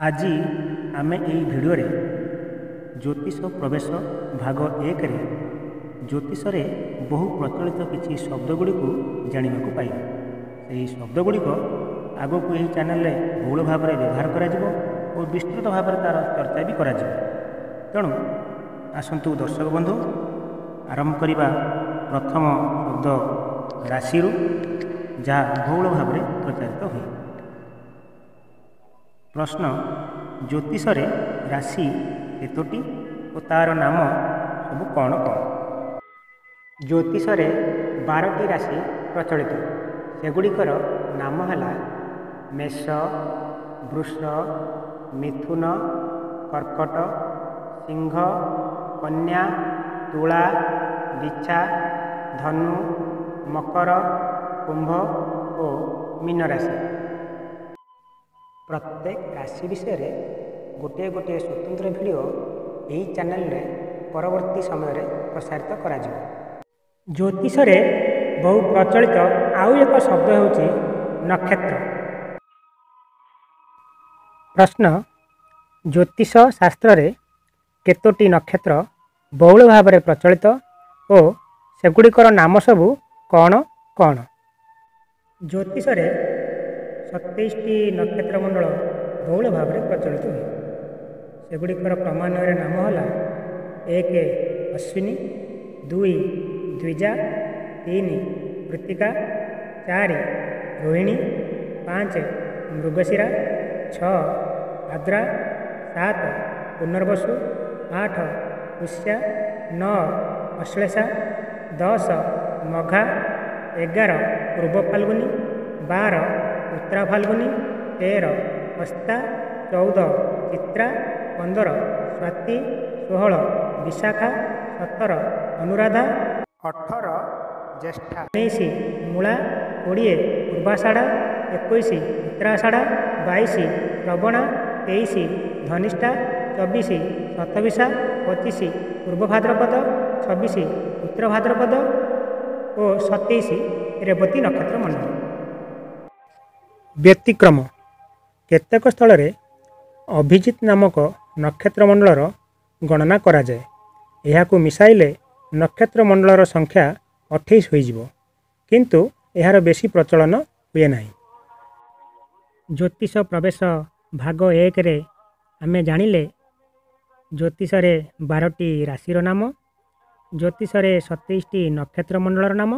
ଆଜି ଆମେ ଏହି ଭିଡ଼ିଓରେ ଜ୍ୟୋତିଷ ପ୍ରବେଶ ଭାଗ 1ରେ ଜ୍ୟୋତିଷରେ ବହୁ ପ୍ରଚଳିତ କିଛି ଶବ୍ଦ ଗୁଡ଼ିକୁ ଜାଣିବାକୁ ପାଇବା। ସେହି ଶବ୍ଦ ଗୁଡ଼ିକ ଆଗକୁ ଏହି ଚ୍ୟାନେଲରେ ବହୁଳ ଭାବରେ ବ୍ୟବହାର କରାଯିବ ଓ ବିସ୍ତୃତ ଭାବରେ ତା'ର ଚର୍ଚ୍ଚା ବି କରାଯିବ। ତେଣୁ ଆସନ୍ତୁ ଦର୍ଶକ ବନ୍ଧୁ, ଆରମ୍ଭ କରିବା ପ୍ରଥମ ଶବ୍ଦ ରାଶିରୁ, ଯାହା ବହୁଳ ଭାବରେ ପ୍ରଚାରିତ ହୁଏ। ପ୍ରଶ୍ନ, ଜ୍ୟୋତିଷରେ ରାଶି କେତୋଟି ଓ ତା'ର ନାମ ସବୁ କ'ଣ କ'ଣ? ଜ୍ୟୋତିଷରେ 12ଟି ରାଶି ପ୍ରଚଳିତ। ସେଗୁଡ଼ିକର ନାମ ହେଲା ମେଷ, ବୃଷ, ମିଥୁନ, କର୍କଟ, ସିଂହ, କନ୍ୟା, ତୁଳା, ବିଛା, ଧନୁ, ମକର, କୁମ୍ଭ ଓ ମୀନ ରାଶି। ପ୍ରତ୍ୟେକ ରାଶି ବିଷୟରେ ଗୋଟିଏ ଗୋଟିଏ ସ୍ୱତନ୍ତ୍ର ଭିଡ଼ିଓ ଏହି ଚ୍ୟାନେଲରେ ପରବର୍ତ୍ତୀ ସମୟରେ ପ୍ରସାରିତ କରାଯିବ। ଜ୍ୟୋତିଷରେ ବହୁ ପ୍ରଚଳିତ ଆଉ ଏକ ଶବ୍ଦ ହେଉଛି ନକ୍ଷତ୍ର। ପ୍ରଶ୍ନ, ଜ୍ୟୋତିଷ ଶାସ୍ତ୍ରରେ କେତୋଟି ନକ୍ଷତ୍ର ବହୁଳ ଭାବରେ ପ୍ରଚଳିତ ଓ ସେଗୁଡ଼ିକର ନାମ ସବୁ କ'ଣ କ'ଣ? ଜ୍ୟୋତିଷରେ 27ଟି ନକ୍ଷତ୍ର ମଣ୍ଡଳ ବହୁଳ ଭାବରେ ପ୍ରଚଳିତ ହୁଏ। ସେଗୁଡ଼ିକର କ୍ରମାନ୍ୱୟରେ ନାମ ହେଲା 1 ଅଶ୍ୱିନୀ, 2 ଦ୍ୱିଜା, 3 କୃତିକା, 4 ରୋହିଣୀ, 5 ମୃଗଶିରା, 6 ଆଦ୍ରା, 7 ପୁନର୍ବସୁ, 8 ପୁଷ୍ୟା, 9 ଅଶ୍ଳେଷା, 10 ମଘା, 11 ପୂର୍ବ ଫାଲ୍ଗୁନୀ, 12 ଉତ୍ତରା ଫାଲ୍ଗୁନୀ, 13 ହସ୍ତା, 14 ଚିତ୍ରା, 15 ସ୍ୱାତୀ, 16 ବିଶାଖା, 17 ଅନୁରାଧା, 18 ଜ୍ୟେଷ୍ଠା, 19 ମୂଳା, 20 ପୂର୍ବାଷାଢ଼ା, 21 ଉତ୍ତରାଷାଢ଼ା, 22 ଶ୍ରବଣା, 23 ଧନିଷ୍ଠା, 24 ଶତଭିଷା, 25 ପୂର୍ବ ଭାଦ୍ରପଦ, 26 ଉତ୍ତର ଭାଦ୍ରପଦ ଓ 27 ରେବତୀ ନକ୍ଷତ୍ର ମଣ୍ଡଳ। ବ୍ୟତିକ୍ରମ, କେତେକ ସ୍ଥଳରେ ଅଭିଜିତ ନାମକ ନକ୍ଷତ୍ର ମଣ୍ଡଳର ଗଣନା କରାଯାଏ। ଏହାକୁ ମିଶାଇଲେ ନକ୍ଷତ୍ର ମଣ୍ଡଳର ସଂଖ୍ୟା 28 ହୋଇଯିବ, କିନ୍ତୁ ଏହାର ବେଶୀ ପ୍ରଚଳନ ହୁଏ ନାହିଁ। ଜ୍ୟୋତିଷ ପ୍ରବେଶ ଭାଗ 1ରେ ଆମେ ଜାଣିଲେ ଜ୍ୟୋତିଷରେ 12ଟି ରାଶିର ନାମ, ଜ୍ୟୋତିଷରେ 27ଟି ନକ୍ଷତ୍ର ମଣ୍ଡଳର ନାମ,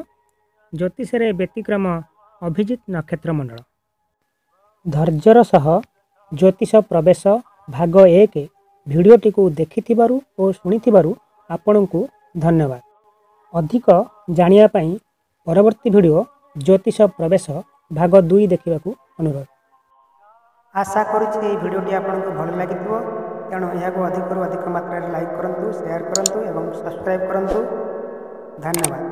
ଜ୍ୟୋତିଷରେ ବ୍ୟତିକ୍ରମ ଅଭିଜିତ ନକ୍ଷତ୍ର ମଣ୍ଡଳ। ଧୈର୍ଯ୍ୟର ସହ ଜ୍ୟୋତିଷ ପ୍ରବେଶ ଭାଗ 1 ଭିଡ଼ିଓଟିକୁ ଦେଖିଥିବାରୁ ଓ ଶୁଣିଥିବାରୁ ଆପଣଙ୍କୁ ଧନ୍ୟବାଦ। ଅଧିକ ଜାଣିବା ପାଇଁ ପରବର୍ତ୍ତୀ ଭିଡ଼ିଓ ଜ୍ୟୋତିଷ ପ୍ରବେଶ ଭାଗ 2 ଦେଖିବାକୁ ଅନୁରୋଧ। ଆଶା କରୁଛି ଏହି ଭିଡ଼ିଓଟି ଆପଣଙ୍କୁ ଭଲ ଲାଗିଥିବ। ତେଣୁ ଏହାକୁ ଅଧିକରୁ ଅଧିକ ମାତ୍ରାରେ ଲାଇକ୍ କରନ୍ତୁ, ସେୟାର କରନ୍ତୁ ଏବଂ ସବସ୍କ୍ରାଇବ୍ କରନ୍ତୁ। ଧନ୍ୟବାଦ।